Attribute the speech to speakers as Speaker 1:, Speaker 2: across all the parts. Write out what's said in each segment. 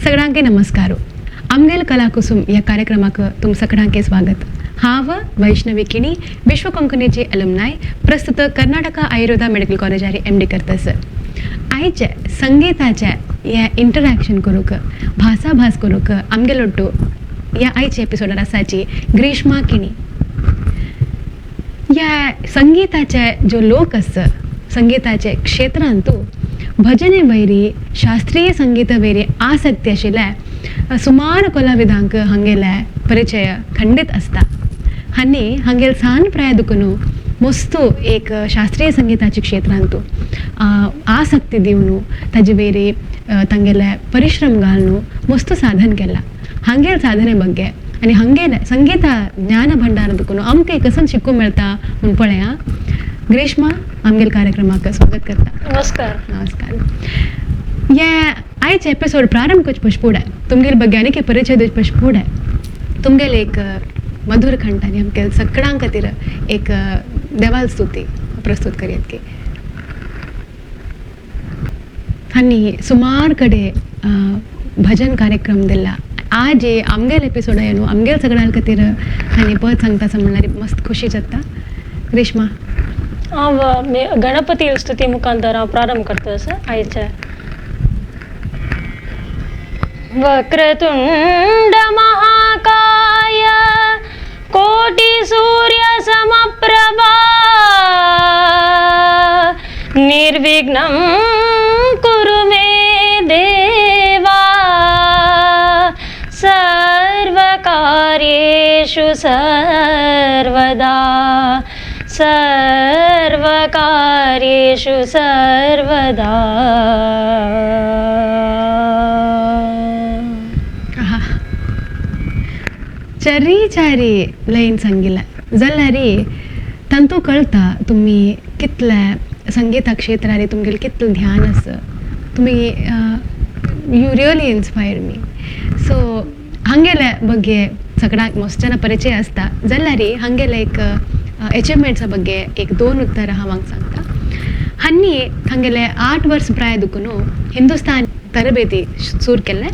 Speaker 1: सगळ्यांके नमस्कार. आमगेल कलाकुसुम या कार्यक्रमाक तुम सगळ्यांके स्वागत. हांव वैष्णवी किणी, विश्व कोंकणीचे अलमनाय, प्रस्तुत कर्नाटका आयुर्वेदा मेडिकल कॉलेजारी एमडी करतस. आयचे संगीताचे हे इंटरॅक्शन करूंक, भासाभास करूंक आमगेल ಒಟ್ಟು या आयचे एपिसोडार आसाची ग्रीष्मा किणी. या संगीताचे जो लोक आसा, संगीताचे क्षेत्रांतू भजने वयरी, शास्त्रीय संगीत वयरी आसक्ती आशिल्ले सुमार कलाविदांक हांगेले परिचय खंडीत आसता. आनी हांगेल सान प्राय दुकून मस्तू एक शास्त्रीय संगीताच्या क्षेत्रांतू आसक्ती दिवन ताजे वयरी तांगेले परिश्रम घालून मस्त साधन केला. हांगेल साधने ಬಗ್ಗೆ आनी हांगेले संगीता ज्ञान भंडार दुकून आमकां कसन शिकूंक मेळटा म्हूण पळया. ग्रीष्मा, आमगेल कार्यक्रमाक स्वागत करता.
Speaker 2: नमस्कार.
Speaker 1: नमस्कार. या आयचे एपिसोड प्रारंभ करचे पश फुडें, तुमगेल ಬಗ್ಗೆ आनीक परिचय दिवचे पश फुडें, तुमगेल एक मधुर कंठानी आमगेल सगळ्यां खातीर एक देवाल स्तुती प्रस्तुत करयात की. आनी सुमार कडे भजन कार्यक्रम दिला. आज आमगेल एपिसोड न्हू, आमगेल सगळ्यां खातीर आनी पद सांगता म्हणल्यार मस्त खुशी जाता. ग्रीष्मा.
Speaker 2: हांव गणपती स्तुती मुखांतर हांव प्रारंभ करता सर आयचे. वक्रतुंड महाकाय कोटि सूर्य समप्रभा निर्विघ्नं कुरु मे देवा सर्वकार्येषु सर्वदा सर्वकार्येषु सर्वदा.
Speaker 1: चरी चारी लयीन सांगिल्लें जाल्यार तांतू कळटा तुमी कितले संगीता क्षेत्रार तुमगेलें कितलें ध्यान आसा. तुमी you really inspire me. So हांगेले ಬಗ್ಗೆ सगळ्यांक मस्त परिचय आसता जाल्यार हांगेले एक एचिवमेंट्सा ಬಗ್ಗೆ एक दोन उत्तरां हांव हांगा सांगता. हांणी हांगेले 8 वर्स प्राय दुकून हिंदुस्तान तरबेती सूर केल्लें.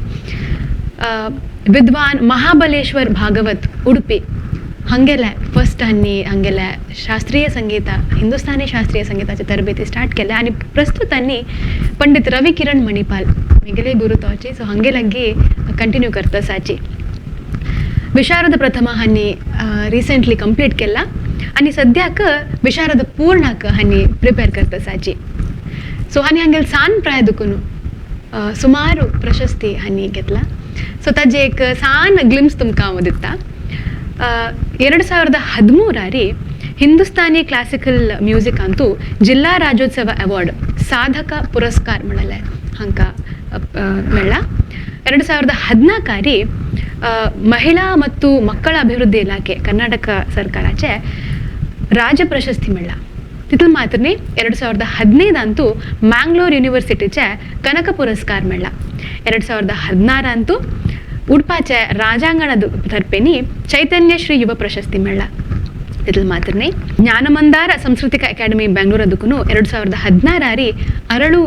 Speaker 1: विद्वान महाबलेश्वर भागवत उडुपी हांगेले फर्स्ट हांणी हांगेले शास्त्रीय संगीता, हिंदुस्तानी शास्त्रीय संगीताचे तरबेती स्टार्ट केले. आनी प्रस्तुत हांणी पंडित रवी किरण मणिपाल मेगेले गुरु तोची, सो हांगे लागीं कंटिन्यू करता साची. विशारद प्रथम हांणी रिसेंटली कंप्लीट केला आनी सद्याक विशारद पूर्णाक हांणी प्रिपेर करता साची. सो हांणी हांगेल सान प्राय दुकून सुमार प्रशस्ती हांणी घेतला. सो ताजे एक सान ग्लिम्स तुमकां हांव दिता. 2013 हिंदुस्तानी क्लासिकल म्युजिकांतू जिल्हा राज्योत्सव अवॉर्ड साधಕ ಪುರಸ್ಕಾರ म्हणले हांकां मेळ्ळा. 2014 ಮಹಿಳಾ ಮತ್ತು ಮಕ್ಕಳ ಅಭಿವೃದ್ಧಿ ಇಲಾಖೆ ಕರ್ನಾಟಕ ಸರ್ಕಾರಾचे ರಾಜ್ಯ ಪ್ರಶಸ್ತಿ मेळ्ळा. तितून मात्र न्ही, 2015 ಮ್ಯಾಂಗ್ಳೂರ್ ಯುನಿವರ್ಸಿಟಿचे ಕನಕ ಪುರಸ್ಕಾರ मेळ्ळा. 2016 उडपाचे ರಾಜಾಂಗಣದ ತರ್ಪೇನಿ ಚೈತನ್ಯ ಶ್ರೀ ಯುವ ಪ್ರಶಸ್ತಿ मेळ्ळा. तितून ಮಾತ್ರ ನ್ಹೈ, ಜ್ಞಾನಮಂದಾರ ಸಾಂಸ್ಕೃತಿಕ ಅಕಾಡೆಮಿ ಬೆಂಗಳೂರದಕ್ಕೂ 2016 ಅರಳು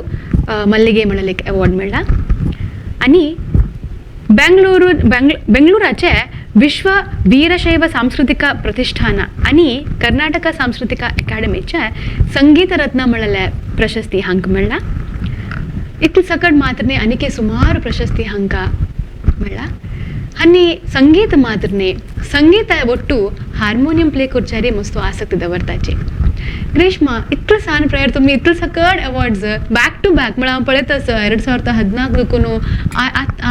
Speaker 1: ಮಲ್ಲಿಗೆ म्हणलेक अवॉर्ड मेळ्ळा. आनी बेंगळुरू बेंगळुराचे विश्व वीरशैव सांस्कृतिक प्रतिष्ठान आनी कर्नाटक सांस्कृतिक अकाडेमीचे संगीत रत्न म्हणलेले प्रशस्ती हांकां मेळ्ळा. इतले सकट मात्र न्ही, आनीक सुमार प्रशस्ती हांकां मेळ्ळा. आनी संगीत मात्र न्ही, संगीत ಒಟ್ಟು हार्मोनियम प्ले करच्यारी मस्त आसक्ती दवरताची. ग्रीष्मा, इतलो सान प्रायर तुमी इतलो सकट अवॉर्ड्स बॅक टू बॅक म्हळ्यार हांव पळयत आसा 2014 दुकून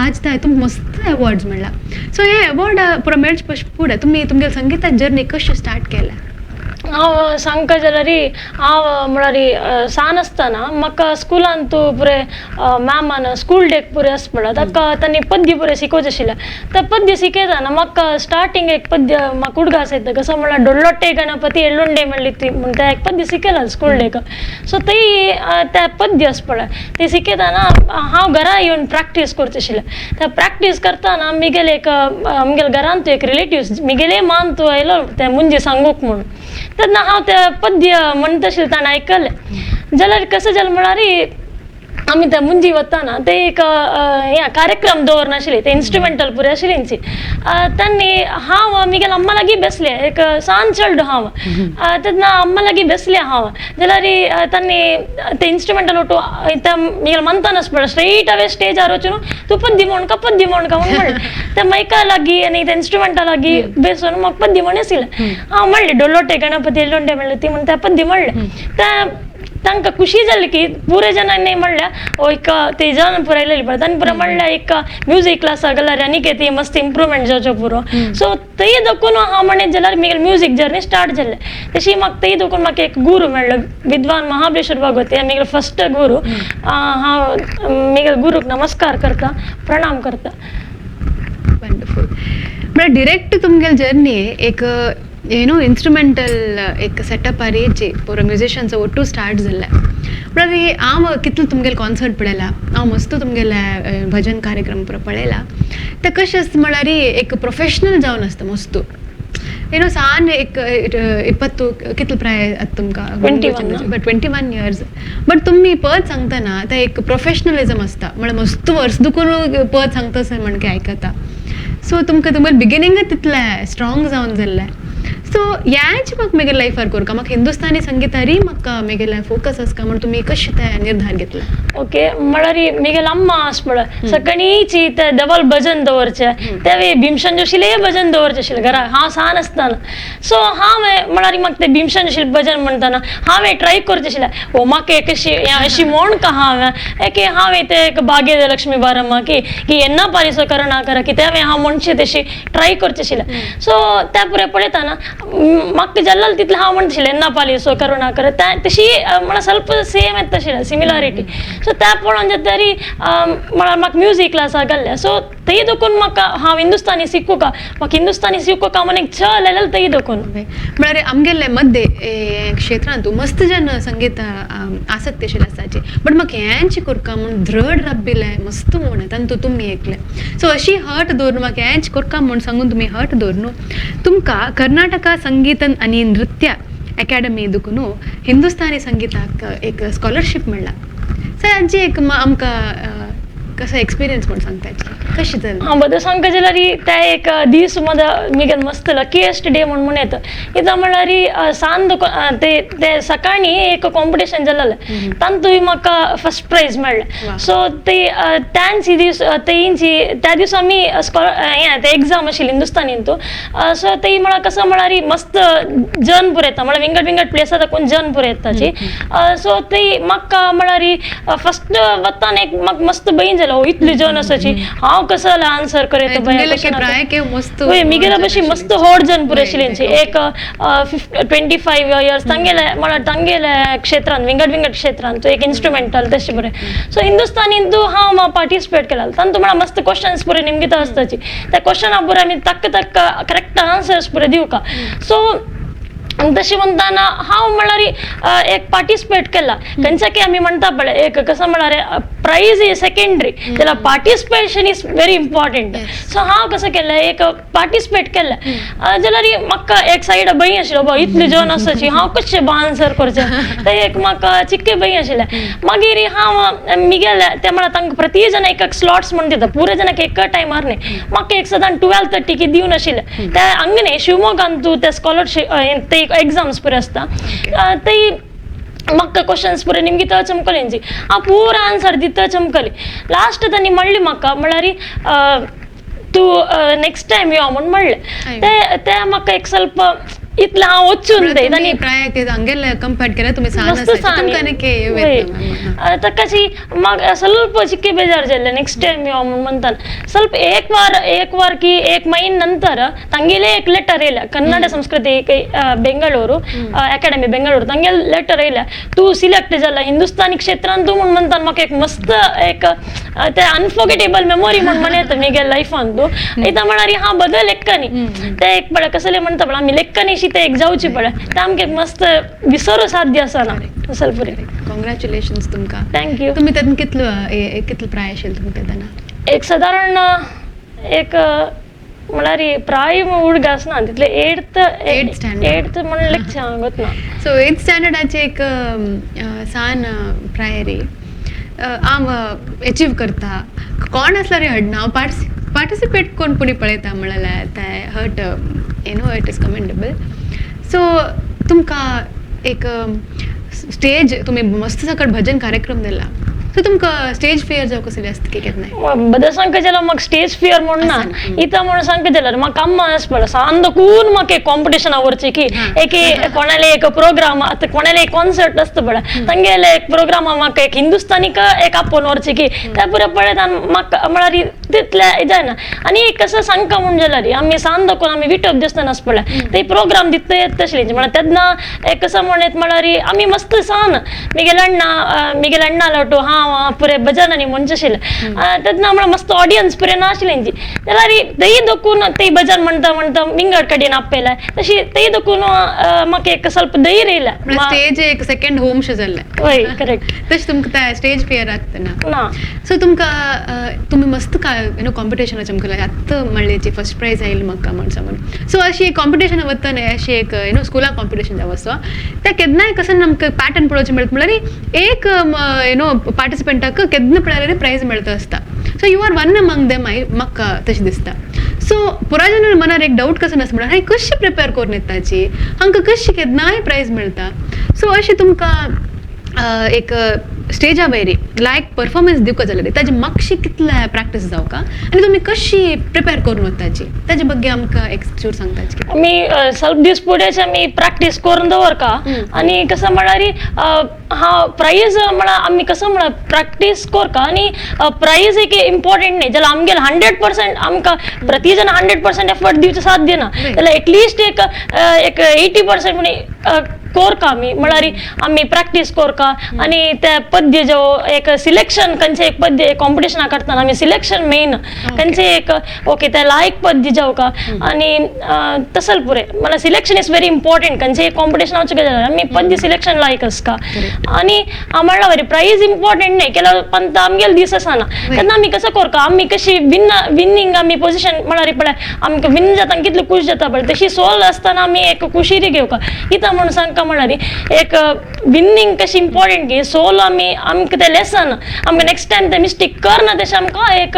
Speaker 1: आज ताय तुमकां मस्त अवॉर्ड्स मेळ्ळा. सो हे अवॉर्ड पुरो मेळचे पश फुडें तुमी तुमगेले संगीता जर्नी कशें स्टार्ट केलें?
Speaker 2: हांव सांगता जाल्यार हांव म्हळ्यार सान आसतना म्हाका स्कुलान तूं पुरें मॅमान स्कूल डेक पुरें आस पळय ताका तांणी पद्य पुरें शिकोवचें आशिल्लें. ते पद्य शिकयतना म्हाका स्टार्टींग एक पद्य म्हाका उडगास येता कसो म्हळ्यार डोल्लोट्टे गणपती एल्लुंडे म्हणली ती म्हण तें एक पद्य शिकयलां स्कूल डेक. सो थंय तें पद्य आस पळय तें शिकयतना हांव घरा येवन प्रॅक्टीस करचें आशिल्लें. ते प्रॅक्टीस करतना मिगेले एक आमगेले घरांत एक रिलेटिव्स मिगेले मान तूं आयलो तें मुंजे सांगूंक म्हूण, तेन्ना हांव तें पद्य म्हणटा आशिल्लें ताणें आयकलें जाल्यार कसें जालें म्हळ्यार आमी ते मुंजी वताना ते एक हे कार्यक्रम दवरनाशिल्ले, ते इन्स्ट्रुमेंटल पुरे आशिल्लेंची. तांणी हांव मिगेल अम्मा लागीं बेसले, एक सान चेडूं हांव तेन्ना अम्मा लागीं बेसले हांव, जाल्यार तांणी ते इन्स्ट्रुमेंटल ಒಟ್ಟು ते मिगेल मंतानस पळय स्ट्रेट अवे स्टेजार वचून तूं पद्दी म्हणका पद्दी म्हणका म्हणून म्हणलें. ते मैका लागीं आनी ते इन्स्ट्रुमेंटा लागीं बेसून म्हाका पद्दी म्हण आशिल्लें. हांव म्हणलें डोलोटे गणपती एल्लोंडे म्हणलें, ती म्हण त्या पद्दी म्हणलें. ते तांकां खुशी जाली की पुरे जणांनी म्हणल्या ओ एक ते जण पुरो आयलेली पळय तांणी पुरो म्हणल्या एक म्युजीक क्लासाक गेल्यार आनीक ती मस्त इम्प्रुवमेंट जावचो पुरो. सो थंय दाखोवन हांव म्हणत जाल्यार म्हगेलें म्युजीक जर्नी स्टार्ट जालें. तशी म्हाका थंय दाखोवन म्हाका एक गुरू मेळ्ळो, विद्वान महाबळेश्वर भागवत हे म्हगेलो फस्ट गुरू. हांव म्हगेल्या गुरूक नमस्कार करता, प्रणाम करता.
Speaker 1: ವಂಡರ್ಫುಲ್. म्हळ्यार डिरेक्ट तुमगेले जर्नी एक ಏನೋ ಇನ್ಸ್ಟ್ರುಮೆಂಟಲ್ एक ಸೆಟಪ್ ಆರೇಜಿ ಪೂರ ಮ್ಯೂಸಿಷಿಯನ್ಸ್ ಒಟ್ಟು ಸ್ಟಾರ್ಟ್ जाल्ले. म्हळ्यार हांव कितलो तुमगेले कॉन्सर्ट पळयला, हांव मस्त तुमगेले भजन कार्यक्रम पुरो पळयला. ते कशें आसता म्हळ्यार एक प्रोफेशनल जावन आसता मस्तू. ಏನೋ सान एक 20 कितलो प्राय आतां तुमकां?
Speaker 2: 21.
Speaker 1: 21 इयर्स. बट तुमी पद सांगतना ते एक प्रोफेशनलिजम आसता, म्हळ्यार मस्त वर्स दुखून पद सांगता अशें म्हणके आयकता. सो तुमकां तुमगेलें बिगिनींगच तितलें स्ट्रॉंग जावन जाल्लें. सो ह्याच म्हाका म्हगेले लायफार कोरका, म्हाका हिंदुस्तानी संगीतारी म्हाका म्हगेलें फोकस आसका म्हण तुमी कशें तें निर्धार घेतला?
Speaker 2: ओके, म्हळ्यार म्हगेले अम्मा आस पळय सकाळींची ते देवाल भजन दवरचें, ते भीमशन जोशीले भजन दवरचें आशिल्लें घरा हांव सान आसतना. सो हांवें म्हळ्यार म्हाका तें भीमशन जोशीले भजन म्हणटना हांवें ट्राय करचें आशिल्लें, ओ म्हाका एक अशी अशी म्हण का हांवें एक हांवें तें एक भाग्य लक्ष्मी बारम्मा की की येन्ना पारिसो करणा करा की तें हांव म्हणचें तशी ट्राय करचें आशिल्लें. सो त्या पुरे पळयतना म्हाका जाल्लें तितलें हांव म्हणटा आशिल्लें येन्ना पालिसो करुणा कर, तशी म्हळ्यार ಸ್ವಲ್ಪ सेम येता आशिल्लें सिमिलारिटी. सो त्या पळोवन जाता तरी म्हळ्यार म्हाका म्युजीक क्लासाक घाल्लें. सो थंय देखून म्हाका हांव हिंदुस्तानी शिकूका, म्हाका हिंदुस्तानी शिकूका म्हण एक छल आयलें थंय देखून.
Speaker 1: म्हळ्यार आमगेले मध्य क्षेत्रांत मस्त जन संगीत आसक्त आशिल्ले आसाचे, बट म्हाका हेंच कोरका म्हूण दृढ राबिल्लें मस्त म्हूण तांतू तुमी एकले. सो अशी हट दवरून म्हाका हेंच कोरका म्हूण सांगून तुमी हट दवरून तुमकां कर्नाटका संगीत आनी नृत्य अकॅडमी देखून हिंदुस्तानी संगीताक एक स्कॉलरशीप मेळ्ळा. सो हांची एक आमकां कसो एक्सपिरियन्स म्हूण सांगता, कशें जालें?
Speaker 2: हांव बद्दल सांगता जाल्यार ते एक दीस म्हजो म्हगेलो मस्त लकिएस्ट डे म्हूण म्हण येता. कित्याक म्हळ्यार सान ते ते सकाळीं एक कॉम्पिटिशन जालेलें, तातूंत म्हाका फर्स्ट प्रायज मेळ्ळें. सो ते त्यांची दीस तेंची त्या दिसा आमी हें ते एग्जाम आशिल्ली हिंदुस्तानींतू. सो ती म्हळ्यार कसो म्हळ्यार मस्त जन पुरो येता, म्हळ्यार विंगड विंगड प्लेसा दाखोवन जन पुरो येताची. सो ती म्हाका म्हळ्यार फर्स्ट वतान एक म्हाका मस्त भंय जालो, इतली जन आसाची हांव कसो आन्सर करता.
Speaker 1: वय,
Speaker 2: मिगेल्या भशेन मस्त होड जन पुरो आशिल्ली, एक 25 इयर्स तांगेले म्हळ्यार तांगेले क्षेत्रान विंगड विंगड क्षेत्रान एक इन्स्ट्रुमेंटल तशें बरें. सो हिंदुस्तानींतू हांव पार्टिसिपेट केला, तातूंत म्हळ्यार मस्त क्वेश्चन्स पुरे निमगिता आसताची, त्या क्वेश्चना पुरे आमी तक्क तक्क करेक्ट आन्सर्स पुरे दिवका. सो तशें म्हणटाना हांव म्हळ्यार एक पार्टिसिपेट केला. खंयच्या आमी म्हणटा पळय एक कसो म्हळ्यार प्रायज is secondary, जाल्यार participation is very important. So हांव कसो केलें एक पार्टिसिपेट केलें जाल्यार म्हाका एक सायड भंय आशिल्लो, बाबा इतली जन आसाची हांव कशें आन्सर करचें, तें एक म्हाका चिक्के भंय आशिल्लें. मागीर हांव मिगेले ते म्हळ्यार तांकां प्रति जण एक स्लॉट्स म्हण दिता, पुरे जणांक एक टायमार न्ही, म्हाका एक सदां 12:30 दिवन आशिल्लें. ते हांगा न्ही शिवमोगांतू ते स्कॉलरशीप ते एग्जाम्स पुरे आसता, ते म्हाका क्वेश्चन्स पुरे निमगिता चमकले, हांव पुरा आन्सर दिता चमकली. लास्ट तांणी म्हणली म्हाका म्हळ्यार तूं नेक्स्ट टायम यो म्हूण म्हणलें. ते ते म्हाका एक ಸ್ವಲ್ಪ इतलें हांव वचून ते
Speaker 1: तांणी कंपेर केल्यार तुमी
Speaker 2: मस्त सान ताकाची म्हाका ಸ್ವಲ್ಪ चिक्के बेजार जाल्लें नेक्स्ट टायम यो म्हूण म्हणटाना. ಸ್ವಲ್ಪ एक वार एक वार की एक म्हयन्या नंतर तांगेले एक लेटर येयलें, कन्नड संस्कृती बेंगळुरू अकॅडमी बेंगळुरू तांगेले लेटर येयलें, तूं सिलेक्ट जाला हिंदुस्तानी क्षेत्रान तूं म्हूण म्हणटाना. म्हाका एक मस्त एक ते अनफॉर्गेटेबल मेमोरी म्हूण म्हण येता म्हगे लायफान. तूं इतां म्हळ्यार हांव बदल लेक्कानी ते एक पळय कसले म्हणटा पळय आमी लेक्कानी ते एक जावची पळय, ते आमकां एक मस्त विसरू साध्य आसना ಸ್ವಲ್ಪ.
Speaker 1: कॉंग्रॅच्युलेशन्स तुमकां.
Speaker 2: Thank you.
Speaker 1: तुमी तातूंत कितलो कितलो प्राय आशिल्लो तुमकां तेन्ना?
Speaker 2: एक सादारण एक म्हळ्यार प्राय उडग आसना तितले एड्थ एड्थ म्हण लेगचे हांव ना.
Speaker 1: सो एथ स्टँडर्डाचे एक सान प्रायरी हांव एचीव करता, कोण आसल्यार हाडना, हांव पार्टिसिपेट कोण पुणी पळयता म्हणल्यार ते hurt, it is commendable. So तुमकां एक स्टेज तुमी मस्त सकट भजन कार्यक्रम दिला, सो तुमकां स्टेज फियर जावं कसली आसता की केन्नाय?
Speaker 2: बदल सांगका जाल्यार म्हाका स्टेज फियर म्हूण ना.
Speaker 1: आसना.
Speaker 2: इतां म्हूण सांगका जाल्यार म्हाका अम्मा आस पळय सांदकून म्हाका एक कॉम्पिटिशना व्हरचें की एक कोणाले एक प्रोग्राम, आतां कोणाले एक कॉन्सर्ट आसता पळय, तांगेले एक प्रोग्रामा म्हाका एक हिंदुस्तानीक एक आपोवन व्हरचें की त्या पुरे पळयत आनी म्हाका म्हळ्यार तितलें जायना. आनी एक कसं सांगका म्हूण जाल्यार आमी सांदकून आमी विटप दिसतना आस पळय ते प्रोग्राम दिता येता तशें म्हळ्यार तेन्ना एक कसं म्हणत म्हळ्यार आमी मस्त सान मिगेले अण्णा, मिगेले अण्णा लावटो हांव पुरे भजन आनी म्हणचे आशिल्लें तेन्ना म्हळ्यार मस्त ऑडियन्स पुरे नाशिल्लें जाल्यार तेय दोकून ते भजन म्हणटा म्हणटा विंगड कडेन आपयलें तशी तेय दोकून म्हाका एक ಸ್ವಲ್ಪ धैर्य येयलें.
Speaker 1: म्हळ्यार स्टेज एक सेकंड होम शे जाल्लें.
Speaker 2: वय, करेक्ट.
Speaker 1: तशें तुमकां स्टेज फियर आसतना
Speaker 2: ना.
Speaker 1: सो तुमकां तुमी मस्त कॉम्पिटिशनाचे आमकां आत्तां म्हणल्याची फर्स्ट प्रायज आयली म्हाका म्हण सांगून. सो अशी एक कॉम्पिटिशन वतना अशी एक स्कुला कॉम्पिटिशन जावं असो त्या केन्नाय कसं आमकां पॅटर्न पळोवचें मेळटा म्हळ्यार एक पार्टिसिपंटाक केन्ना पळयल्यार प्रायज मेळता आसता. So you are one among them, I म्हाका तशें दिसता. सो पुराय जाणां मनार एक डावट कसो नासता म्हळ्यार हांवें कशें प्रिपेर करून येताची, हांकां कशें केन्नाय प्रायज मेळटा. सो अशें तुमकां एक स्टेजा वयरी लायक परफॉर्मन्स दिवका जाल्यार ताजी मातशी कितले प्रॅक्टीस जावका आनी तुमी कशी प्रिपेर करून वताची ताजे ಬಗ್ಗೆ आमकां एक चूर सांगताची.
Speaker 2: आमी ಸ್ವಲ್ಪ दीस फुडेंच आमी प्रॅक्टीस करून दवरका. आनी कसं म्हळ्यार हांव प्रायज म्हळ्यार आमी कसं म्हळ्यार प्रॅक्टीस करका आनी प्रायज एक इम्पॉर्टंट न्ही जाल्यार आमगेले 100% आमकां प्रति जण 100% एफर्ट दिवचें साध्य ना, जाल्यार एटलिस्ट एक एक 80% म्हणी कोरका आमी म्हळ्यार आमी प्रॅक्टीस कोरका. आनी ते पद्य जो एक सिलेक्शन खंयचे एक पद्य कॉम्पिटिशना करतना आमी सिलेक्शन मेन खंयचे एक ओके ते लायक पद्य जावका आनी तसल पुरे म्हळ्यार सिलेक्शन is very important. खंयचे एक कॉम्पिटिशन वचूंक जाल्यार आमी पद्य सिलेक्शन लायक आसता. आनी म्हणल्यार बरें प्रायज इम्पॉर्टंट न्ही केल्यार पण आमगेले दीस आसना तेन्ना आमी कसो करता आमी कशी विनींग आमी पोजिशन म्हळ्यार पळय आमकां विन जाता कितले खूश जाता पळय तशी सोल आसतना आमी एक खुशीरी घेवका कित्याक म्हणून सांगका म्हळ्यार एक विनींग कशी इम्पॉर्टंट की सोल आमी आमकां तें लेसन आमकां नेक्स्ट टायम तें मिस्टेक करना तशें आमकां एक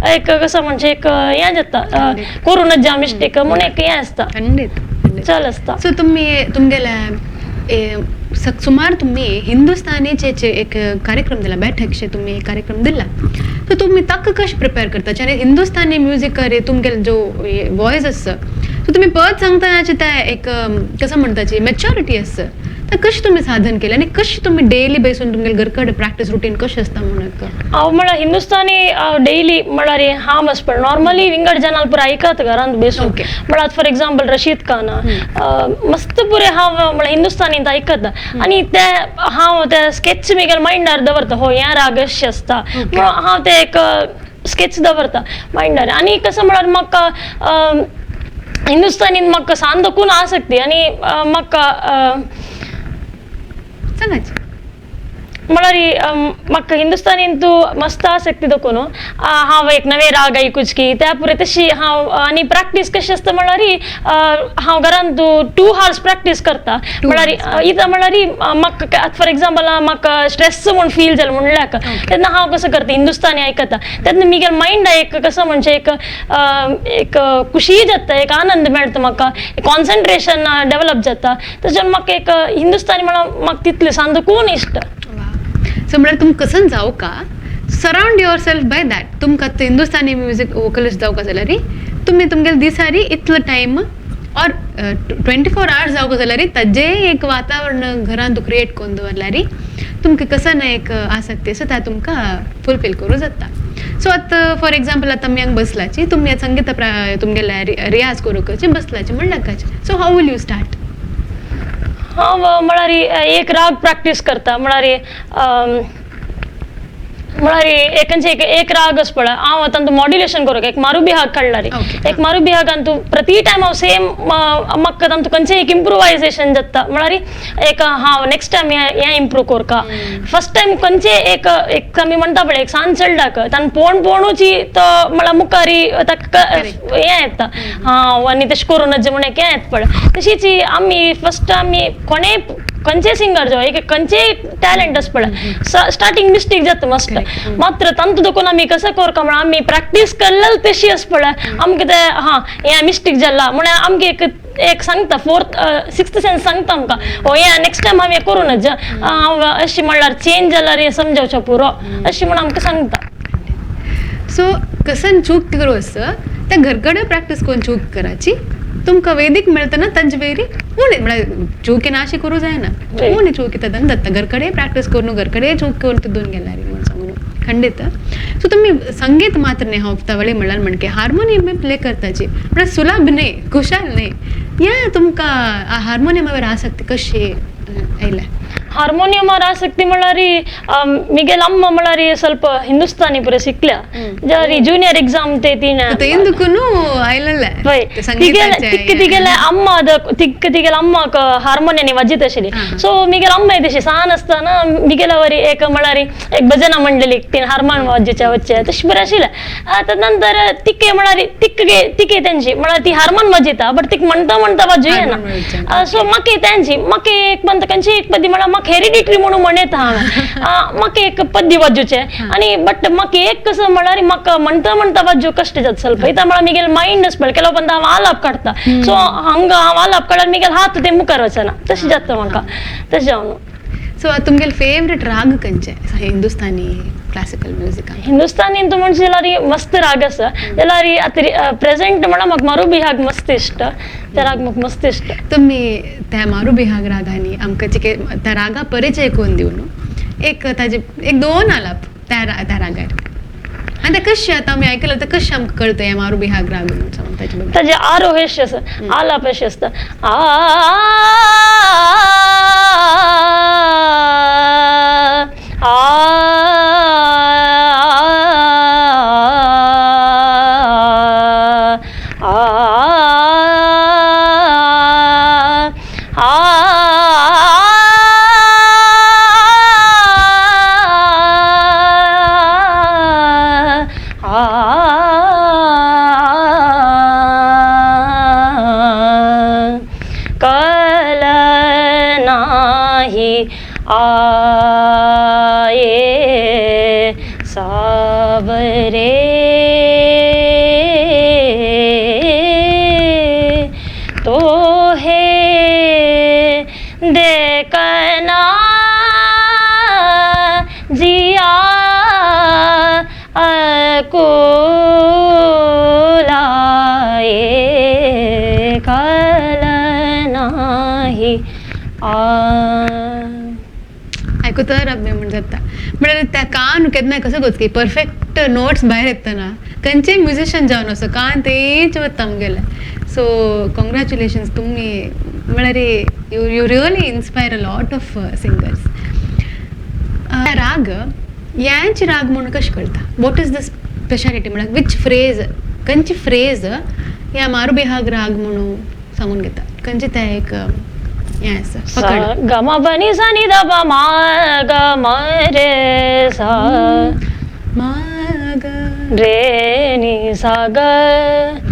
Speaker 2: एक कसो म्हणजे एक हें जाता करूं नजा मिस्टेक म्हूण एक हें आसता.
Speaker 1: खंडीत.
Speaker 2: चल आसता.
Speaker 1: सो तुमी तुमगेले सुमार तुमी हिंदुस्तानीचे एक कार्यक्रम दिला, बैठकशे तुमी कार्यक्रम दिला, सो तुमी ताका कशें प्रिपेर करता आनी हिंदुस्तानी म्युजीक तुमगेले जो वॉयस आसा सो तुमी परत सांगतना ते एक कसं म्हणटाची मॅच्युरिटी आसा तर कशें तुमी साधन केलें आनी कशें तुमी डेली बसून तुमगेले घर कडेन प्रॅक्टीस रुटीन कशें आसता म्हणून?
Speaker 2: हांव म्हळ्यार हिंदुस्तानी डेली म्हळ्यार हांव आस पळय नॉर्मली विंगड जनाल पुराय आयकत घरांत बेसून म्हळ्यार फॉर एक्झाम्पल रशीद खान मस्त पुरे हांव म्हळ्यार हिंदुस्तानींत आयकता आनी ते हांव ते स्केच म्हगेल्या मायंडार दवरता, हो हें राग अशें आसता म्हणून हांव ते एक स्केच दवरता मायंडार. आनी कसं म्हळ्यार म्हाका हिंदुस्तानीन म्हाका सांदकून आसक्ती आनी म्हाका
Speaker 1: सांगाची
Speaker 2: म्हळ्यार म्हाका हिंदुस्तानीन तूं मस्त आसक्ती देखून हांव एक नवे राग आयकुच की त्या पुरे तशी हांव आनी प्रॅक्टीस कशी आसता म्हळ्यार हांव घरान तूं 2 hours practice करता म्हळ्यार इतां म्हळ्यार म्हाका फॉर एग्जाम्पल म्हाका स्ट्रेस म्हूण फील जालें म्हणल्यार तेन्ना हांव कसं करता हिंदुस्तानी आयकता तेन्ना म्हगेले मायंड एक कसं म्हणजे एक एक खुशी जाता, एक आनंद मेळटा म्हाका, कॉन्सन्ट्रेशन डेवलप जाता. तशें म्हाका एक हिंदुस्तानी म्हणून म्हाका तितलें सांदकून इश्ट.
Speaker 1: सो म्हळ्यार तुमकां कसं जावका surround yourself by that. तुमकां हिंदुस्तानी म्युजीक वोकलिस्ट जावका जाल्यार तुमी तुमगेले दिसारी इतलो टायम ऑर 24 hours जावका जाल्यार ताजें एक वातावरण घरांत क्रिएट करून दवरल्यार तुमकां कसं ना एक आसक्ती आसा ता तुमकां फुलफील करूं जाता. सो आतां फॉर एग्जाम्पल आतां आमी हांगा बसलाची तुमी आतां संगीत तुमगेले रियाज करूंक बसलाची म्हणल्यार so how will you start?
Speaker 2: हांव म्हळ्यार एक राग प्रॅक्टीस करता म्हळ्यार म्हळ्यार एकंचे एक एक राग आस पळय हांव तांतूं मॉड्युलेशन करूंक एक मारुबिहाग काडला रे, एक मारुबिहागान तूं प्रति टायम हांव सेम म्हाका तांतूं खंयचें एक इम्प्रुवायजेशन जाता म्हळ्यार एक हांव नेक्स्ट टायम हें इम्प्रूव करका. फर्स्ट टायम खंयचें एक एक आमी म्हणटा पळय एक सान चेडलाक ताणें पोण पोणूची तो म्हळ्यार मुखारी ताका हें येता हांव आनी तशें करूं नज म्हण एक हें येता पळय तशीच आमी फर्स्ट आमी कोणेय खंयचे सिंगर जावं एक खंयचे टॅलंट आसता पळय स्टार्टिंग मिस्टेक जाता मस्त मात्र तांतू देखून आमी कसं करता म्हळ्यार आमी प्रॅक्टीस केल्लें तशी आसता पळय आमकां ते हां हें मिस्टेक जाला म्हळ्यार आमकां एक एक सांगता फोर्थ सिक्स्थ सेन्स सांगता आमकां ओ हें नेक्स्ट टायम हांव हें करूं नज हांव अशें म्हणल्यार चेंज जाल्यार हें समजावचें पुरो अशें म्हूण आमकां सांगता.
Speaker 1: सो कसन चूक करू असं त्या घरकडे प्रॅक्टीस करून चूक करायची तुमकां वेदीक मेळतना तांचे वेरी उणे म्हळ्यार चूक ना अशी करूं जायना उणे चूक येता जाता घरकडे प्रॅक्टीस करून घरकडे चूक करून तितून गेल्यार म्हणून सांगून खंडित. सो तुमी संगीत मात्र न्ही हांव तवळे म्हणल्यार म्हणके हार्मोनियम प्ले करताची म्हळ्यार सुलभ न्ही कुशाल न्ही या तुमकां हार्मोनियमावर आसक्ती कशी आयल्या?
Speaker 2: हार्मोनियमार आसक्ती म्हणल्यार मिगेल अम्मा म्हणल्यार ಸ್ವಲ್ಪ ಹಿಂದೂಸ್ತಾನಿ ಪೂರ शिकल्या जाल्यार ज्युनियर एग्जाम ते तिणें
Speaker 1: ఎందుకును आयलेलें
Speaker 2: पळय तिक्के तिगेले अम्मा तिक्के तिगेले अम्माक हार्मोनियम वाजयत आशिल्ली. सो मिगेल अम्मा तशी सान आसतना मिगेल्या वरी एक म्हणल्यार एक भजना मंडळी तीन हार्मोन वाजोवचे वच्चे तशें बरें आशिल्लें. आतां नंतर तिक्के म्हणल्यार तिक्के तिके तेंची म्हणल्यार ती हार्मोन वाजयता बट तिका म्हणटा म्हणटा वाजूं येना. सो म्हाका तेंची म्हाका एक म्हणटा खंयची एक पद्दी म्हणल्यार म्हाका हेरिडिटरी म्हणून म्हणयता हांवें म्हाका एक पद्दी वाजोवचें आनी बट म्हाका एक कसं म्हणल्यार म्हाका म्हणटा म्हणटा वाजोवंक कश्ट जाता ಸ್ವಲ್ಪ इता म्हळ्यार मिगेल मायंड आसता पळय केलो पण हांव आलाप काडटा सो हांगा हांव आलाप काडल्यार मिगेल हात ते मुखार वचना तशें जाता म्हाका तशें जावन.
Speaker 1: सो तुमगेले फेवरेट राग खंयचे हिंदुस्तानी क्लासिकल म्युजिकान?
Speaker 2: हिंदुस्तानी तूं म्हणशी जाल्यार मस्त राग आसा जाल्यार आतां प्रेजेंट म्हळ्यार म्हाका मारू बिहाग मस्त इश्ट ते राग म्हाका मस्त इश्ट.
Speaker 1: तुमी त्या मारू बिहाग रागांनी आमकां चिके त्या रागा परिचय करून दिवन न्हू एक ताजे एक दोन आलाप त्या त्या रागार आनी ते कशें आतां आमी आयकलां तें कशें आमकां कळटा हें मारू बिहाग राग म्हणून सांग ताचे बद्दल.
Speaker 2: ताजे आरोह अशें आसा आलाप अशें आसता आ आ आ कल नाही आए सावरे तो हे देखना जिया अकुलाए कल नाही आ.
Speaker 1: आयकुतर आमी म्हण जाता म्हळ्यार त्या कान केन्ना कसो की परफेक्ट नोट्स भायर येतना खंयचेय म्युजिशन जावन असो कान तेच वता आमगेले. सो कॉंग्रॅच्युलेशन्स तुमी म्हळ्यार you you really inspire a lot of singers. राग यांचे राग म्हणून कशें कळटा? What is the speciality म्हळ्यार which phrase खंयची फ्रेज ह्या मारू बिहाग राग म्हणून सांगून घेता खंयचे ते एक हें आसा पकड?
Speaker 2: ग म प नि सा नि ध प म ग म रे सा
Speaker 1: मा ग
Speaker 2: रे नि सा ग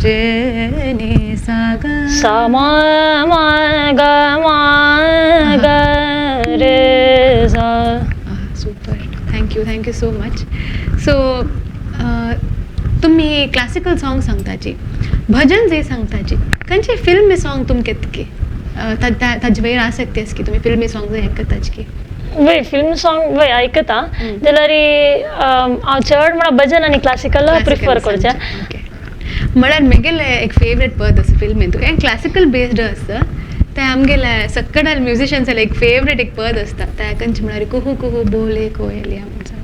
Speaker 1: रे नि सा ग
Speaker 2: सा म म ग म ग रे सा.
Speaker 1: Super, thank you thank you so much. So तुमी क्लासिकल सॉंग सांगताची भजन जे सांगताची खंयचे फिल्मी सॉंग तुमकां येतकी ताजे वयर आसक्ती आसा की तुमी फिल्मी सॉंग आयकताची की?
Speaker 2: वय फिल्म सॉंग वय आयकता जाल्यार हांव चड म्हळ्यार भजन आनी क्लासिकल प्रिफर करचें.
Speaker 1: म्हळ्यार म्हगेलें एक फेवरेट पद आसा फिल्मीन हें क्लासिकल बेस्ड आसता तें आमगेले सक्कडाल म्युजिशन्स एक फेवरेट एक पद आसता तें खंयचें म्हळ्यार कुहू कुहू बोले कोयलिया म्हण सांग.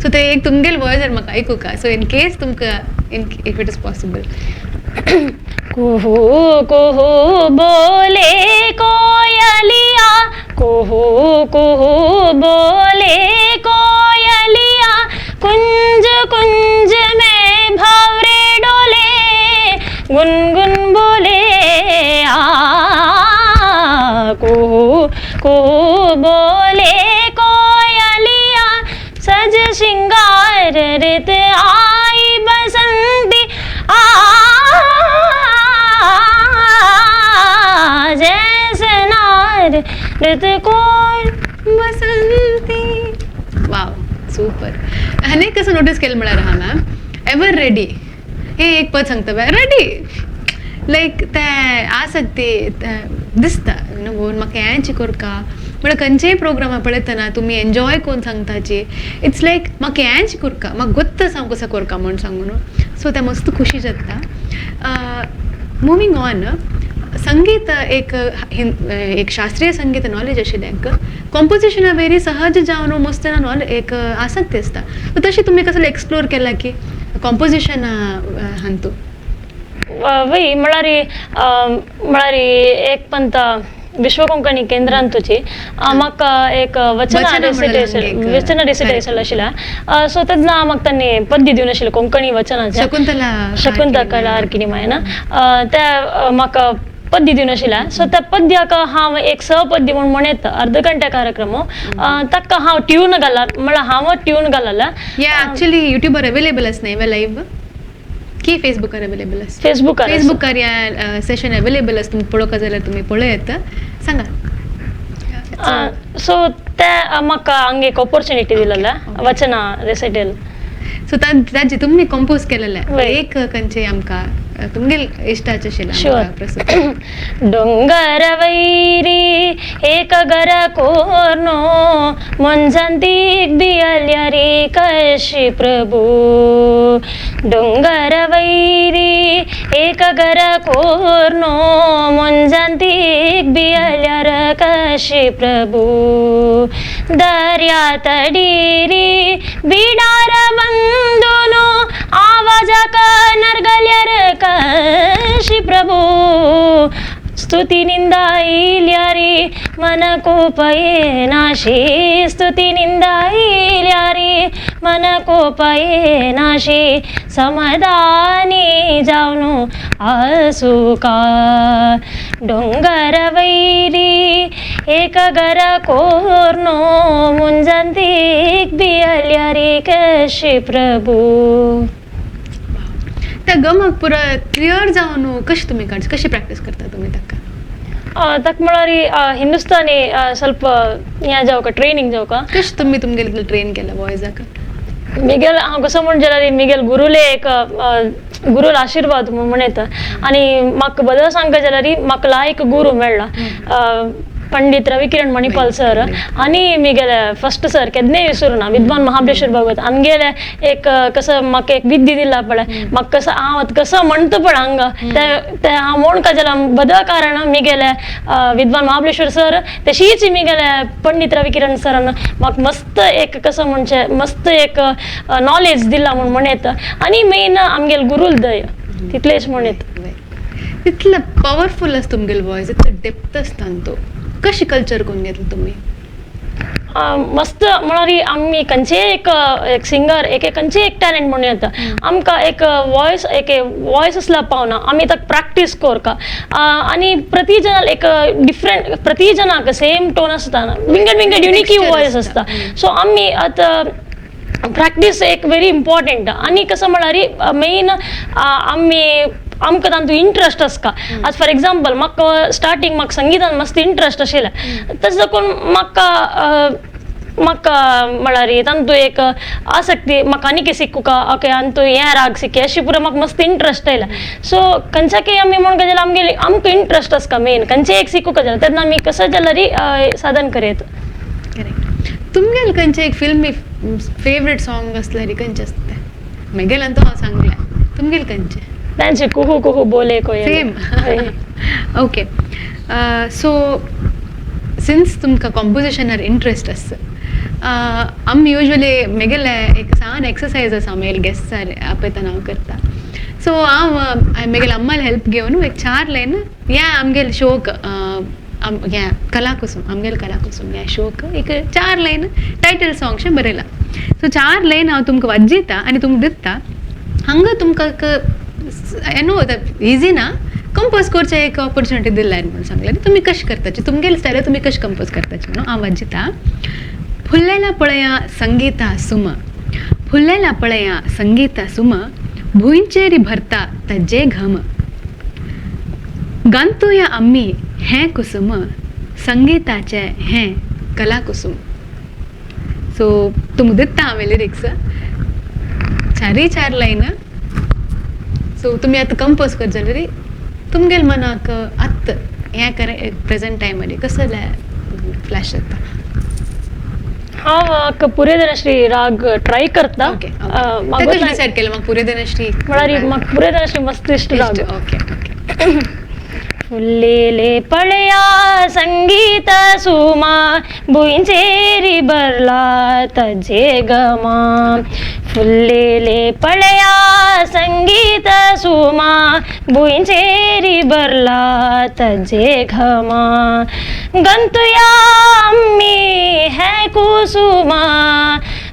Speaker 1: सो तें एक तुमगेलें वर्जन म्हाका आयकुका सो इन केस तुमकां in if it is possible.
Speaker 2: कुहू कुहू बोले कोयलिया कुहू कुहू बोले कोयलिया कुंज कुंज में भंवरे डोले गुनगुन बोले आ कुहू कुहू बोले कोयलिया सज श्रृंगार रित आई बसंती आ जैसे नार ऋतु
Speaker 1: बसंती. वाव, सुपर. आनी कसं नोटीस केलं म्हळ्यार हा मॅम, एवर रेडी हे एक पद सांगता पळय, रेडी लायक ते आसक्ती दिसता you know गोवन म्हाका हेंच कोरका म्हळ्यार खंयचेय प्रोग्रामा पळयतना तुमी एन्जॉय करून सांगताची, it's like म्हाका हेंच कोरका, म्हाका गोत्त हांव कसो कोरका म्हूण सांगू न्हू. सो तें मस्त खुशी जाता. मुवींग ऑन, संगीत एक एक शास्त्रीय संगीत नॉलेज आशिल्ल्यांक कॉम्पोजिशना वेरी सहज जावन मस्त नॉलेज एक आसक्ती आसता. सो तशें तुमी कसलें एक्सप्लोर केलां की कॉम्पोजिशन हांतू?
Speaker 2: वय, म्हळ्यार म्हळ्यार एक पंत विश्व कोंकणी केंद्रांतूची म्हाका एक वचना
Speaker 1: वचना
Speaker 2: रेसिटेशन
Speaker 1: म्हणल्यार
Speaker 2: वचना रेसिटेशन आशिल्लें. सो तेन्ना म्हाका तांणी पद्य दिवन आशिल्लें कोंकणी वचनाचें.
Speaker 1: शकुंतला.
Speaker 2: शकुंतला कलार्किणी मायना त्या म्हाका पद्य दिवन आशिल्लें. सो त्या पद्याक हांव एक सहपद्य म्हूण म्हणयता, अर्द घंट्या कार्यक्रम, ताका हांव ट्यून घाला, म्हळ्यार हांव ट्यून घालला.
Speaker 1: या ऍक्च्युली युट्यूबार अवेलेबल आस न्ही लायव्ह की फेसबुकार अवेलेबल आस?
Speaker 2: फेसबुकार.
Speaker 1: फेसबुकार या सेशन अवेलेबल आस, तुमी पळोवंक जाल्यार तुमी पळयत सांगा.
Speaker 2: सो ते म्हाका हांगा एक ऑपॉर्च्युनिटी दिलेलें वचना रेसिटल.
Speaker 1: सो ताजे तुमी कंपोज केलेलें
Speaker 2: वय.
Speaker 1: एक खंयचे आमकां तुमगेल इश्टाचें आशिल्लें
Speaker 2: Sure.
Speaker 1: आमकां प्रस्तुत.
Speaker 2: डोंगर वैरी एक घर कोर्नो मुंजांतीक बियल्यारी कशी प्रभू. डोंगर वैरी एक घर कोर्नो मुंजांतीक बियल्यार कशी प्रभू. दर्या तडीरी बिडार बंदुनो आवाजाक नरगल्यार कशी प्रभू. स्तुती निंदा इल्यारी मन कोप येनाशी. स्तुती निंदा इल्यारी मन कोप येनाशी. समाधानी जावनु आसुका. डोंगर वैरी एक घर कोर्नो मुंजांतीक बियल्यारी कशी प्रभू.
Speaker 1: त्या गमक पुरा क्लियर जावन कशें तुमी काडचे, कशी प्रॅक्टीस करता तुमी ताका?
Speaker 2: ताका म्हळ्यार हिंदुस्तानी ಸ್ವಲ್ಪ हें जावका, ट्रेनींग जावका.
Speaker 1: कशें तुमी तुमगेले ट्रेन केला वॉयसाक?
Speaker 2: मिगेल हांव कसो म्हण जाल्यार मिगेल गुरुले एक गुरुल आशिर्वाद म्हूण म्हणयता. आनी म्हाका बदल सांगता जाल्यार म्हाका लायक गुरू मेळ्ळा, पंडित रविकिरण मणिपाल सर. आनी मिगेले फर्स्ट सर केन्नाय विसरुना, विद्वान महाबळेश्वर भगवत. आमगेले एक कसं म्हाका एक विद्या दिला पळय, म्हाका कसं हांव आतां कसं म्हणटा पळय हांगा ते हांव म्हणका जाल्यार बदल कारण मिगेले विद्वान महाबळेश्वर सर, तशीच मिगेले पंडित रविकिरण सरान म्हाका मस्त एक कसं म्हणचें मस्त एक नॉलेज दिला म्हूण म्हणयता. आनी मेन आमगेले गुरूल दय तितलेच म्हणयता.
Speaker 1: तितलें पॉवरफूल आसता तुमगेलो वॉयस, इतलो डेप्थ आसता तो, कशी कल्चर करून घेतलं तुम्ही?
Speaker 2: मस्त म्हळ्यार आमी खंयचेय एक एक सिंगर एक खंयचेय एक टॅलंट म्हणून येता, आमकां एक वॉयस एक वॉयस आसल्यार पावना, आमी ताका प्रॅक्टीस करता. आनी प्रति जण एक डिफरंट, प्रति जणाक सेम टोन आसता, विंगड विंगड युनिकी
Speaker 1: Texture
Speaker 2: voice
Speaker 1: आसता.
Speaker 2: आसता. सो आमी आतां प्रॅक्टीस एक व्हेरी इम्पॉर्टंट. आनी कसं म्हळ्यार मेन आमी आमकां तातूंत इंट्रस्ट आसता. आतां फॉर एग्जाम्पल म्हाका स्टार्टींग म्हाका संगितान मस्त इंट्रस्ट आशिल्लें, तशें दाखोवन म्हाका म्हाका म्हळ्यार तातूंत एक आसक्ती, म्हाका आनीक शिकूका, ओके आनी हें राग शिकी अशी पुरो म्हाका मस्त इंट्रस्ट आयला. सो खंयच्याकय आमी म्हणूंक जाल्यार आमगेली आमकां इंट्रस्ट आसता मेन खंयचेय एक शिकूका जाल्यार तेन्ना आमी कसं जाल्यार साधन करयता.
Speaker 1: करेक्ट. तुमगेले खंयचे एक फिल्मी फेवरेट सॉंग आसल्यार खंयचें आसता तें? म्हगेलें तो हांव सांगलें, तुमगेलें खंयचें?
Speaker 2: तांचे कुहू कुहू बोले कोयल.
Speaker 1: सेम. ओके, सो सिन्स तुमकां कॉम्पोजिशनार इंट्रस्ट आसा, आमी युजली म्हगेले एक सान एक्सरसायज आसा, म्हगेले गेस्टार आपयतना हांव करता. सो हांव म्हगेले अम्माले हेल्प घेवन एक 4 लायन ह्या आमगेले शोक ह्या कलाकुसुम, आमगेले कलाकुसुम ह्या शोक एक 4 लायन टायटल सॉंगशें बरयलां. सो 4 लायन हांव तुमकां वाजयता आनी तुमकां दिता. हांगा तुमकां नो इजी ना कंपोज करचें एक ऑपॉर्च्युनिटी दिल्या म्हणून सांगलें, तुमी कशें करताची तुमगेले स्टायलार तुमी कशें कंपोज करताची म्हणून हांव वाजयता. फुल्लेला पळया संगीता सुम, फुल्लेला पळया संगीता सुम, भुंयचेर भरता ताजे घम, गांतुया आमी हें कुसुम, संगीताचें हें कलाकुसूम. सो तुमकां दिता हांवें लिरिक्स चारय चार लायन. सो तुमी आतां कंपोज करता जाल्यार तुमगेले मनाक आत्त हें करे प्रेजेंट टायमार कसले फ्लॅश जाता?
Speaker 2: हांव पुरेधनश्री राग ट्राय करता.
Speaker 1: ओके, ताका डिसायड केलें म्हाका पुरेधनश्री
Speaker 2: म्हळ्यार म्हाका पुरेधनश्री मस्त इश्ट राग.
Speaker 1: Okay okay.
Speaker 2: फुल्लेले पळया संगीत सुमा भुंयचेरी भरला तजे गमा. फुल्लेले पळया संगीत सुमा भुंयचेरी भरला तजे घमा. गंतुया आम्ही है कुसुमा,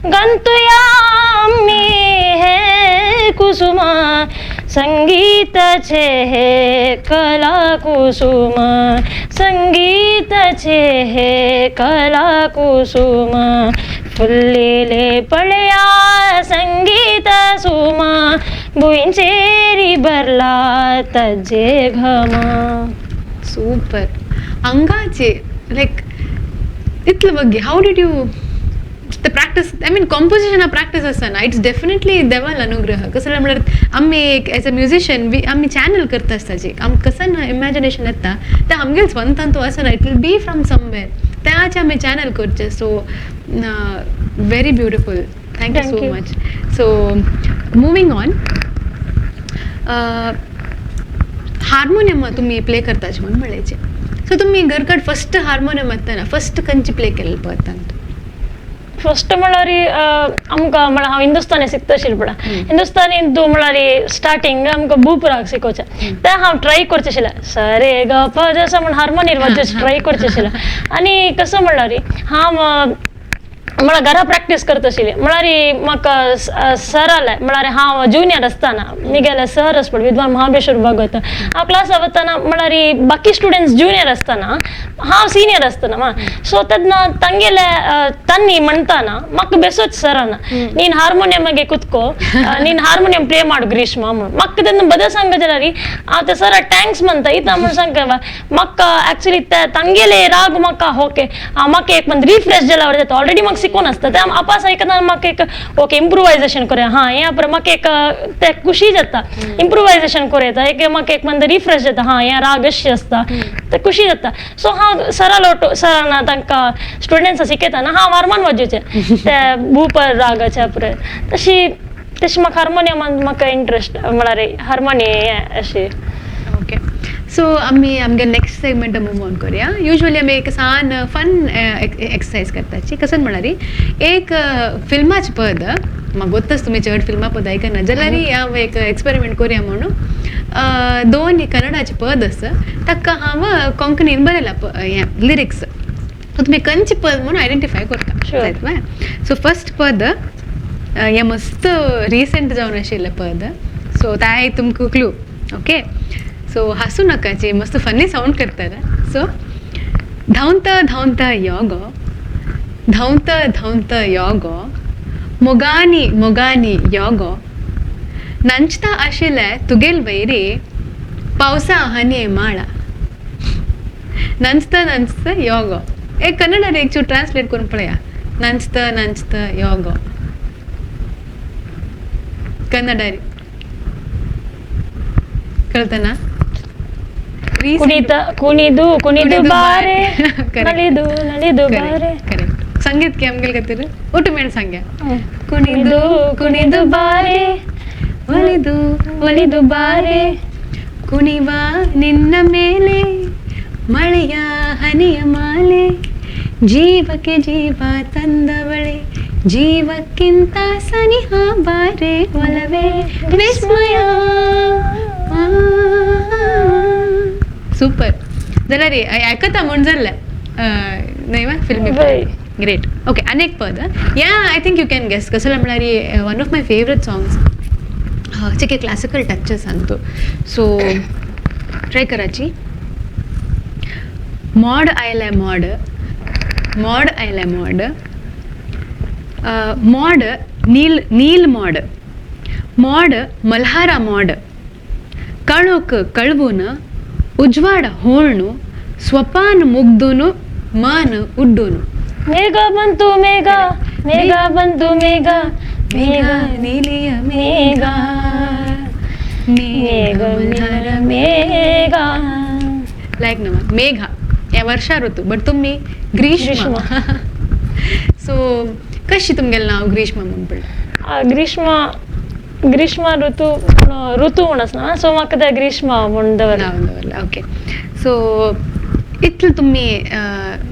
Speaker 2: गंतुया आम्ही है कुसुमा, संगीताचे हे कला कुसुम, संगीताचे हे कला कुसुम. फुल्लेले पळया संगीत सुमा भुंयचेरी भरला तजे घमा.
Speaker 1: सुपर अंगाचे लायक इतले बग्गी how did you the practice? I mean composition practice आसतना it's definitely देवाल अनुग्रह. कसं म्हळ्यार आमी एक एज अ म्युजिशियन आमी चॅनल करता आसता जी आमकां कसं ना इमॅजिनेशन येता तें आमगेले स्वंतान तूं आसना, it will be from somewhere, त्याचे आमी चॅनल करचें. So very beautiful, thank you so much. So moving on, harmonium तुमी प्ले करताचे म्हणून म्हळ्याचे, सो तुमी घरकड फस्ट हार्मोनियम येतना फस्ट खंयची प्ले केल्ले पळयता?
Speaker 2: फस्ट म्हळ्यार आमकां म्हळ्यार हांव हिंदुस्तानी शिकता आशिल्लें पळय, हिंदुस्तानी तूं म्हळ्यार स्टार्टींग आमकां भूप राग शिकोवचें, तें हांव ट्राय करचें आशिल्लें स रे ग प जसं म्हण हार्मोनियर वाजोवचें ट्राय करचें आशिल्लें. आनी कसो म्हळ्यार हांव म्हळ्यार घरा प्रॅक्टीस करता आशिल्ली, म्हळ्यार म्हाका सर आले म्हळ्यार हांव ज्युनियर आसतना मिगेले सर आस पळय विद्वान महाबळेश्वर भागवत, हांव क्लासा वतना म्हळ्यार बाकी स्टुडंट्स ज्युनियर आसतना हांव सिनियर आसतना, सो तेन्ना तांगेले तांणी म्हणटाना म्हाका बेसोच सरान नीन हार्मोनियम मागे कुत्को नीन हार्मोनियम प्ले माड ग्रीष्मा म्हणून म्हाका तेन्ना बदल सांगता जाल्यार हांव ते सरा thanks म्हणटा इतना म्हण सांगता म्हाका एक्चुली तांगेले राग म्हाका ओके म्हाका एक म्हणजे रिफ्रेश जाल्यार जाता, ऑलरेडी म्हाका शिकून आसता तें आपास आयकतना म्हाका एक ओके इम्प्रुवायजेशन करूया, हां हें अपरा म्हाका एक ते खुशी जाता इम्प्रुवायजेशन करूं येता, एक म्हाका एक म्हणजे रिफ्रेश जाता, हां हें राग अशी आसता ते खुशी जाता. सो हांव सरा लोटो सरान तांकां स्टुडंट्सां शिकयतना हांव हार्मोन वाजोवचें ते भूपर रागाचे अपरे तशी तशी म्हाका हार्मोनियमान म्हाका इंट्रस्ट म्हळ्यार हार्मोनी अशी.
Speaker 1: ओके, सो आमी आमगे नेक्स्ट सेगमेंट मूव ऑन करूया. युजली आमी एक सान फन एक्सरसाइज करताची, कसं म्हळ्यार एक फिल्माचें पद, म्हाका गोत्तच तुमी चड फिल्मां पद आयकना जाल्यार हांव एक एक्सपेरिमेंट करूया म्हणून दोन कन्नडाचें पद आसा ताका हांव कोंकणीन बरयलां हें लिरिक्स, सो तुमी खंयचें पद म्हणून आयडेंटिफाय करता. सो फस्ट पद हें मस्त रिसंट जावन आशिल्लें पद, सो ताय तुमकां क्लू. ओके, सो हांसूं नाका जी मस्त फनी सावंड करता. सो धांवता धांवता यो गो, धांवता धांवता यो गो, मोगानी मोगानी यो गो, नांचता आशिल्लें तुगेल वैरी पावसा हनी माळा, नांचता नांचता यो गो. एक कन्नड एक चूर ट्रान्सलेट करून पळया, नांचता नांचता यो गो कन्नडारी कळतना?
Speaker 2: ಕುಣಿದು ಕುಣಿದು ಬಾರೆ ನಲಿದು ನಲಿದು ಬಾರೆ.
Speaker 1: ಕರೆಕ್ಟ್. ಸಂಗೀತ ಆಮ್ಗೆಲ್ ಕತ್ತೀರಿ ಒಟ್ಟು ಮೇಳ ಸಂಗ್ಯ.
Speaker 2: ಕುಣಿದು ಕುಣಿದು ಬಾರೆ
Speaker 1: ಒಲಿದು
Speaker 2: ಒಲಿದು ಬಾರೆ,
Speaker 1: ಕುಣಿವ ನಿನ್ನ ಮೇಲೆ ಮಳೆಯ ಹನಿಯ ಮಾಲೆ, ಜೀವಕ್ಕೆ ಜೀವ ತಂದವಳೆ ಜೀವಕ್ಕಿಂತ ಸನಿಹ ಬಾರೆ ಒಲವೇ ವಿಸ್ಮಯ. सुपर जाल्यार आयकता म्हूण जाल्लें न्हय वा फिल्मी. ग्रेट. ओके, आनी एक पद या I think you can guess, कसलें म्हळ्यार one of my favourite songs, चिके क्लासिकल टचेस सांगतो, सो ट्राय कराची. मोड आयलें मोड, मोड आयलें मोड, मोड नील नील मोड, मोड मल्हारा मोड, काळोख कळवून उजवाड होळणू स्वपान मुग्दून मन उड्डून.
Speaker 2: ಮೇಘ ಬಂತು ಮೇಘ, ಮೇಘ ಬಂತು ಮೇಘ, ಮೇಘ
Speaker 1: ನೀಲಿಯ
Speaker 2: ಮೇಘ,
Speaker 1: ಮೇಘ
Speaker 2: ಮೇಘ ಮಲ್ಹಾರ ಮೇಘ.
Speaker 1: लायक ना मेघ हे वर्षा ऋतू, बट तुमी ग्रीष्म.
Speaker 2: ग्रीष्म.
Speaker 1: सो कशी तुमगेलें नांव ग्रीष्म म्हूण पडलें?
Speaker 2: ग्रीष्म, ग्रीष्म ऋतू ऋतू म्हूण आसना, सो म्हाका ते ग्रीष्म म्हूण दवरलें.
Speaker 1: नांव दवरलें. ओके, सो इतले तुमी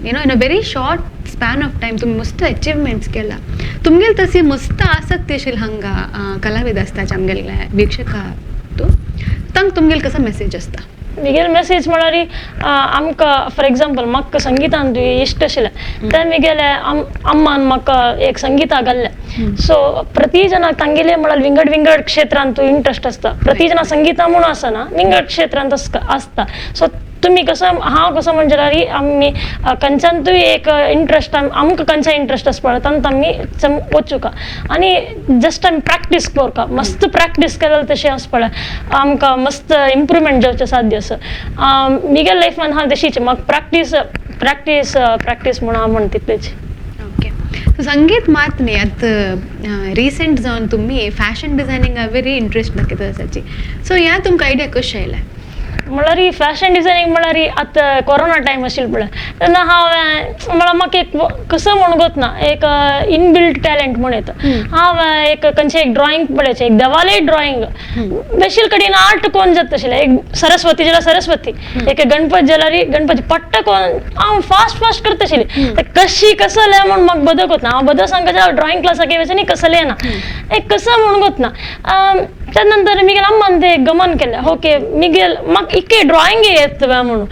Speaker 1: you know in a very short span of time तुमी मस्त अचिवमेंट्स केला. तुमगेले तशी मस्त आसक्ती आशिल्ली हांगा कलाविद आसता आमगेले वीक्षका तूं तांकां तुमगेले कसो मेसेज आसता?
Speaker 2: मिगेल मेसेज म्हळ्यार आमकां फॉर एग्जाम्पल म्हाका संगितान इश्ट आशिल्लें ते मिगेले अम्मान म्हाका एक संगीता घाल्लें. सो प्रति जणाक तांगेले म्हळ्यार विंगड विंगड क्षेत्रांत इंट्रस्ट आसता. प्रति जणां संगीता म्हणून आसना, विंगड क्षेत्रांत आसता. सो तुमी कसो हांव कसो म्हणजे जाल्यार आमी खंयच्यानूय एक इंट्रस्ट, आमकां खंयचा इंट्रस्ट आसा पळय तांकां आमी वचुका आनी जस्ट आमी प्रॅक्टीस करका. मस्त प्रॅक्टीस केल्यार तशें आसा पळय आमकां मस्त इम्प्रुवमेंट जावचें साध्य आसा. मिगेल लायफान हांव तशीच, म्हाका प्रॅक्टीस प्रॅक्टीस प्रॅक्टीस म्हूण हांव म्हणटा तितलेच.
Speaker 1: ओके, सो संगीत मात न्ही, आतां रिसेंट जावन तुमी फॅशन डिझायनिंगा व्हेरी इंट्रस्ट दाखयता आसाची. सो ह्या तुमकां आयडिया कशें आयलें?
Speaker 2: म्हळ्यार फॅशन डिझायनिंग म्हळ्यार आतां कोरोना टायम आशिल्लो पळय तेन्ना हांवें म्हळ्यार म्हाका एक कसो म्हूण गोत ना, एक इनबिल्ट टॅलंट म्हूण येता. हांव एक खंयचें एक ड्रॉइंग पळयचें, एक देवालें ड्रॉइंग बेशील कडेन आर्ट कोण जाता आशिल्लें. एक सरस्वती जाल्यार सरस्वती, एक गणपती जाल्यार गणपती, पट्ट कोण हांव फास्ट फास्ट करता आशिल्लें. ते कशी कसलें म्हूण म्हाका बदक वतना हांव बदक सांगता जाल्यार ड्रॉइंग क्लासाक वचून कसलें ना, एक कसो म्हूण गोत ना. त्या नंतर मिगेल अम्मान ते गमन केलें, ओके मिगेल म्हाका इतके ड्रॉइंग येत म्हणून.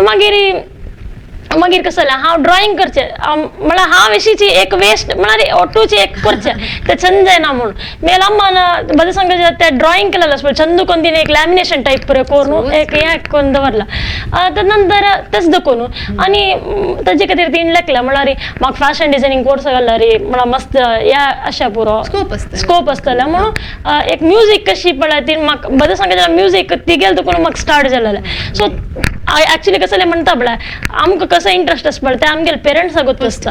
Speaker 2: मागीर मागीर कसं जालें हांव ड्रॉइंग करचें म्हळ्यार हांव अशीची एक वेस्ट म्हळ्यार ऑटोची एक करचें तें छंद जायना म्हणून. मेल अम्मान बरें सांगता तें ड्रॉइंग केलेलें आसा पळय चंदू कोन्न तिणें एक लॅमिनेशन टायप बरें करून एक हें करून दवरलां. त्या नंतर तेच दाखोवन आनी ताजे खातीर तिणें लेखलें म्हळ्यार म्हाका फॅशन डिझायनींग कोर्स घातल्यार म्हळ्यार मस्त ह्या अशें पुरो
Speaker 1: स्कोप आसता,
Speaker 2: स्कोप आसतलें म्हणून. एक म्युजीक कशी पळय ती म्हाका बरें सांगता जाल्यार म्युजीक तिगेल दुखून म्हाका स्टार्ट जालेलें. सो एक्चुअली कसं म्हणटा पळय आमकां कसो इंट्रस्ट आसा पळय तें आमगेले पेरंट्साक गोत आसता.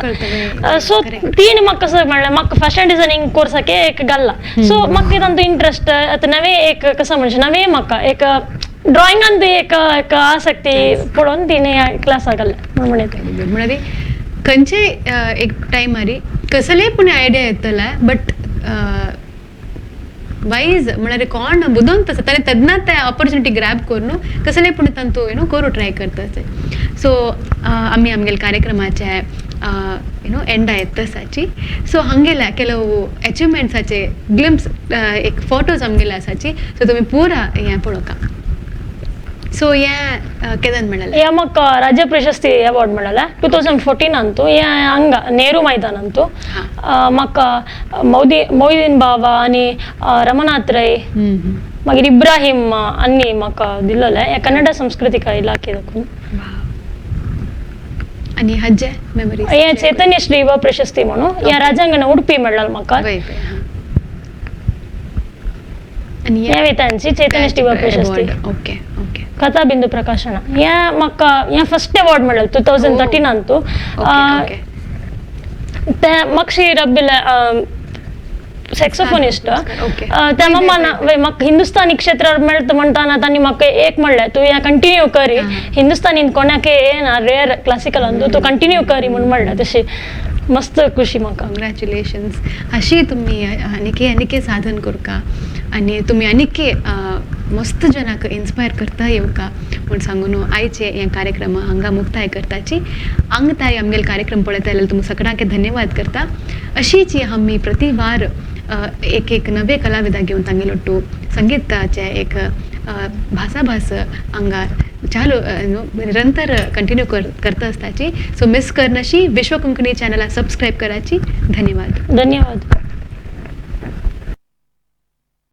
Speaker 2: सो तिणें म्हाका कसो म्हणलें म्हाका फॅशन डिझायनींग कोर्साक एक घाल्ला. सो म्हाका तांचो इंट्रस्ट आतां नवें एक कसो म्हणचे नवें म्हाका एक ड्रॉइंगान ती एक एक आसक्ती पळोवन तिणें क्लासाक घाल्लें म्हणून म्हणटा.
Speaker 1: म्हळ्यार खंयचे एक टायमार कसलेय पूण आयडिया येतला बट वायज म्हळ्यार कोण बुदवंत आसा ताणें तेन्ना ते ऑपॉर्चुनिटी ग्रॅब करून कसलेय पूण तांतू you know करूं ट्राय करता. सो आमी आमगेले कार्यक्रमाचे you know एंडा येता आसाची. सो हांगेल्या ಕೆಲವು अचिवमेंट्साचे ग्लिम्स एक फोटोज आमगेले आसाची. सो तुमी पुरा हें पळोवका. सो हें केदन मेळ्ळें?
Speaker 2: हे म्हाका राज्य प्रशस्ती अवॉर्ड मेळ्ळें 2014 अंतू. हें हांगा नेहरू मैदान अंतू. म्हाका मोहिदीन बाबा आनी रमनाथ रೈ मागीर इब्राहिम आनी म्हाका दिल्लें हें कन्नड सांस्कृतीक इलाखे दाखोवन.
Speaker 1: आनी हाजे मेमरीज?
Speaker 2: हें चैतन्य श्री युवा प्रशस्ती म्हणून हें राजांगण उडपी मेळ्ळें म्हाका.
Speaker 1: आनी
Speaker 2: हें तांची चैतन्य श्री युवा प्रशस्ती.
Speaker 1: Okay okay.
Speaker 2: कथा बिंदू प्रकाशन हें म्हाका हें फर्स्ट अवॉर्ड मेळ्ळें 2013 अंतू. ते मक्षी रब्बिल सॅक्सोफोनिस्ट त्या मम्मान म्हाका हिंदुस्तानी क्षेत्रार मेळटा म्हणटाना तांणी म्हाका एक म्हणलें तूं हें कंटिन्यू करी, हिंदुस्तानीन कोणाक येना रेअर क्लासिकल अंदू तूं कंटिन्यू करी म्हूण म्हणलें. तशी मस्त खुशी म्हाका.
Speaker 1: कंग्रॅच्युलेशन्स. अशी तुमी आनीके आनीके साधन करका आनी तुमी आनीके मस्त जनाक इन्स्पायर करता येवका म्हूण सांगून आयचे हे कार्यक्रम हांगा मुक्ताय करताची. हांगा ताई आमगेले कार्यक्रम पळयता जाल्यार तुमकां सगळ्यांक धन्यवाद करता. अशीच आमी प्रति वार एक एक नवे कलाविदा घेवन तांगेलो ಒಟ್ಟು संगीताचे एक भासाभास हांगा चालू निरंतर कंटिन्यू करता आसताची. सो मिस करनाशी विश्व कोंकणी चॅनला सबस्क्रायब कराची. धन्यवाद.
Speaker 2: धन्यवाद.